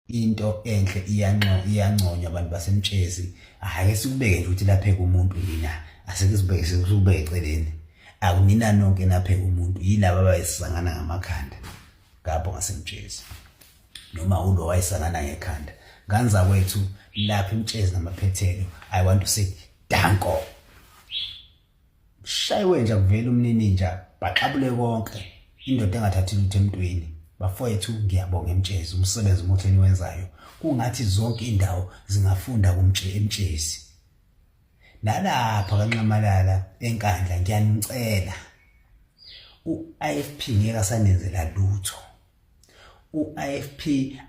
Into enhle iyanconywa abantu baseMtshezi. Ake sikubeke nje ukuthi lapheka umuntu nina, asike sibeke sikubeke eceleni. Akunina nonke napheka umuntu, yilaba abayisangana ngamakhanda ngapho ngaseMtshezi. Noma ulo wayesangana ngekhanda. Ngane zakwethu lapha eMtshezi namaphethelo, I want to say danko. Shayiwe nje kuvela umnininja baxabule konke indoda engathathi lutho emntwini. Bafowethu ngiyabonga eMtshezi umsebenzi omuhle eniwenzayo. Kungathi zonke indawo zingafunda kumtshe eMtshezi. Nalapha kaNxamalala eNkandla ngiyanicela. U-IFP ngeke asanenzela lutho. U-IFP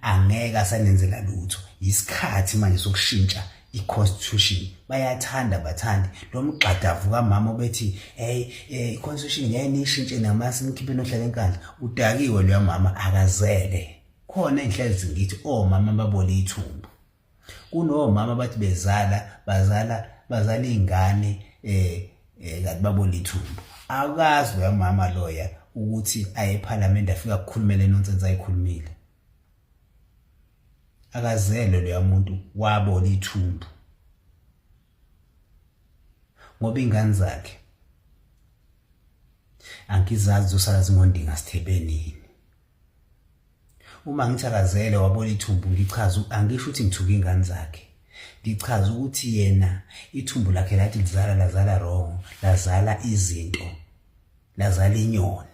angeke asanenzela lutho. Yisikhathi manje sokushintsha i-constitution. Bayathanda bathandi lo mgxadavu kamama obethi hey eh, i-constitution ngeke niyishintshe namasi nikhiphe nohlala eNkandla. Udakiwe loya mama akazele. Khona engihlezi ngithi omama babole ithumbu. Kunomama abathi bezala bazala bazala iy'ngane um kanti babona ithumbu. Akazi loya mama loya ukuthi aye ephalamende afike akukhulume le nonsense ayikhulumile. Akazelwe loya muntu wabola ithumbu ngoba iy'ngane zakhe angizazi zosala zingondinga sithebe nini. Uma ngithi akazele wabona ithumbu ngichaza angisho ukuthi ngithuka ingane zakhe. Ngichaza ukuthi yena ithumbu lakhe lathi lizala lazala wrong, lazala izinto, lazala inyoni.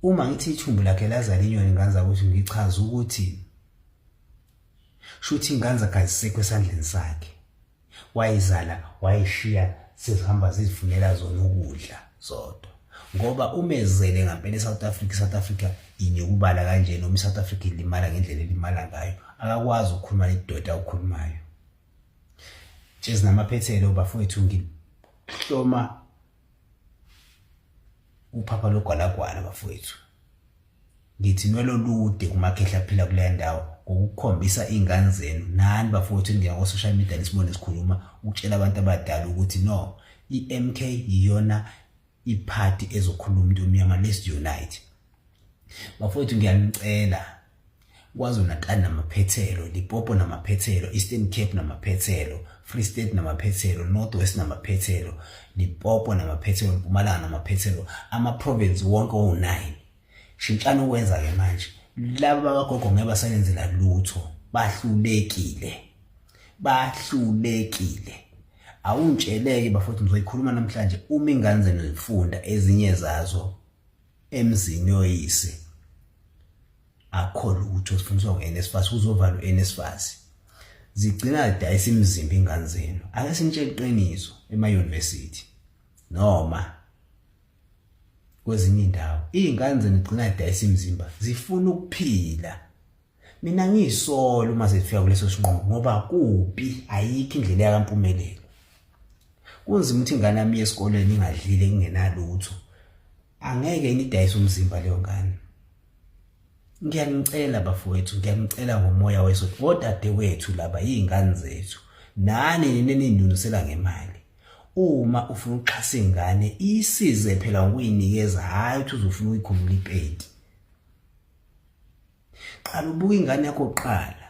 Uma ngithi ithumbu lakhe lazala inyoni ngane zakwethu ngichaza ukuthi shuthi ingane zakhe azisekho esandleni sakhe. Wayizala wayishiya sezihamba zizifunela zona ukudla zodwa ngoba umezele ngampela eSouth Africa iSouth Africa inyukubala kanje noma iSouth Africa ilimala ngendlela elimala ngayo akakwazi ukukhuluma nedoda okhulumayo. Tshezi namaphethelo bafowethu ngihloma uphapha logwalagwala bafowethu. Ngithi nwelo lude kumakhehla aphila kuleya ndawo ngokukhombisa iy'ngane zenu nani bafowethu ningena ko-social media nisibone sikhuluma ukutshela abantu abadala ukuthi no i-MK yiyona iphathi ezokhuluma umuntu omnyama, let's unite. Bafowethu ngiyanicela KwaZulu-Natal namaphethelo, Limpopo namaphethelo, Eastern Cape namaphethelo, Free State namaphethelo, North West namaphethelo, Limpopo namaphethelo, Mpumalanga namaphethelo, ama-province wonke owu-9. Shintshani ukwenza-ke manje. Laba bakagogo ngeke basalenzela lutho, bahlulekile. Bahlulekile. Awungitsheleke bafowethu ngizoyikhuluma namhlanje uma ingane zenu zifunda ezinye zazo emzini yoyise. Akukho lutho sifundiswa ngu-NSFAS kuzovalwa u-NSFAS. Zigcina zidayisa imizimba ingane zenu. Ake sinitshele iqiniso ema-university noma kwezinye indawo iy'ngane zenu zigcina zidayisa imizimba zifuna ukuphila. Mina ngiyisola uma sezifika kuleso sinqumo ngoba kubi ayikho indlela yakampumelelo. Kunzima ukuthi ingane yami iye esikoleni ingadlile ingenalutho. Angeke nidayise umzimba leyo ngane. Ngiyanicela bafowethu, ngiyanicela ngomoya wesonto. Odadewethu laba yiy'ngane zethu. Nani nina eniyinunusela ngemali. Uma ufuna ukuxhasa ingane, isize phela ngokuyinikeza, hhayi ukuthi uzofuna ukuyikhumula ipenti. Qala ubuka ingane yakho kuqala.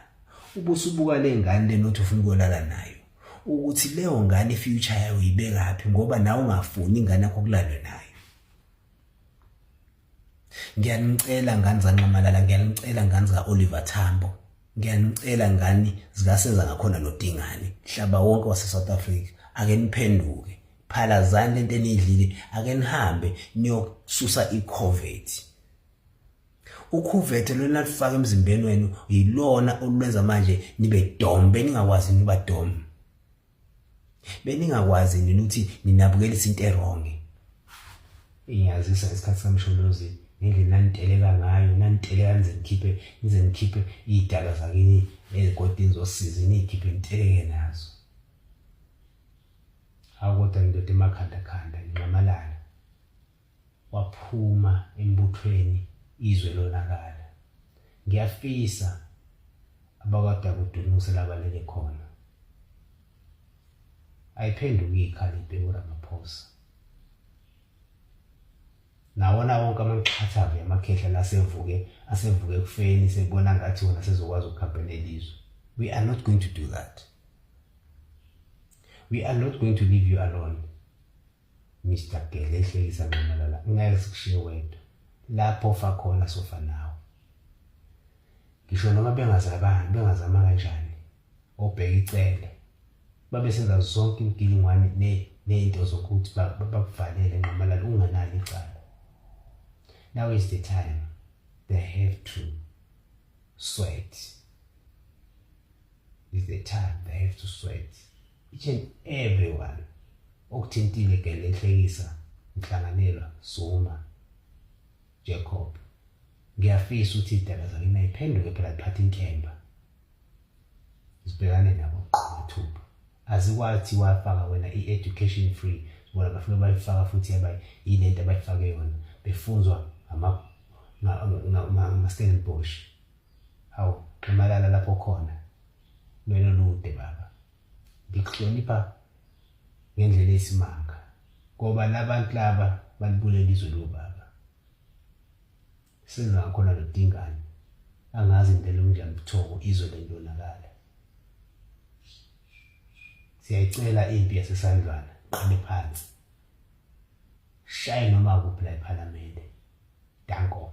Ubusubuka le ngane lena othi ufuna ukuyolala nayo. Ukuthi leyo ngane i-future yayo uyibekaphi ngoba nawe ungafuni ingane yakho kulalwe nayo. Ngiyanicela ngane zaNxamalala, ngiyanicela ngane zika-Oliver Tambo, ngiyanicela ngane zikaSenza Ngakhona noDingane, mhlaba wonke wase-South Africa, ake niphenduke, phalazani lento eniyidlile, ake nihambe niyosusa i-COVID. Ukhuvethe lona lufaka emzimbeni wenu yilona olwenza manje nibe dom, beningakwazi niba dom. Beningakwazi nina ukuthi ninabukelisa into erongi. Ngiyazisa ngesikhathi saMsholozi ngendlela naniteleka ngayo, naniteleka nize nikhiphe nize nikhiphe iy'dalwa zakini ezigodini zosizi niyikhiphe niteleke nazo. Hawu kodwa ndoda emakhanda khanda nginxamalala. Waphuma embuthweni izwe lonakala. Ngiyafisa abakwadakudunuse labalele khona. Ayiphenduki ikhala ibheke uRamaphosa. Nawona wonke amaqhathavu yamakhehla lasevuke asevuke ekufeni sebona ngathi wona sezokwazi ukukhampenela izwe. We are not going to do that. We are not going to leave you alone. Mr Gedleyihlekisa Nxamalala, ngeke sikushiye wedwa. Lapho ofa khona sofa nawe. Ngisho noma bengazabani, bengazama kanjani, obheka icele babesenza zonke imigilingwane nezinto zokuthi bakuvalele Nxamalala ungenalo icala. Now is the time they have to sweat. Is the time they have to sweat. Each and everyone okuthintile Gedleyihlekisa Nhlanganelwa Zuma Jacob, ngiyafisa ukuthi idaba zakini ayiphenduke phela ziphathe inkemba zibhekane nabo qo mathupha. Azikwathi wafaka wena i-education free, bona bafike bayifaka futhi yaba yilento abayifake yona befunzwa ngama-Stellenbosch. Hawu Nxamalala, lapho khona nwele olude baba, ngikuhlonipha ngendlela eyisimanga ngoba labantu laba balibulela izwe lobaba senza ngakhona lodingane angazi indlela onjani buthongo izwe lentonakala. Siyayicela impi yaseSandlwana qale phansi, shaye noma kuphi la ephalamende. Danko.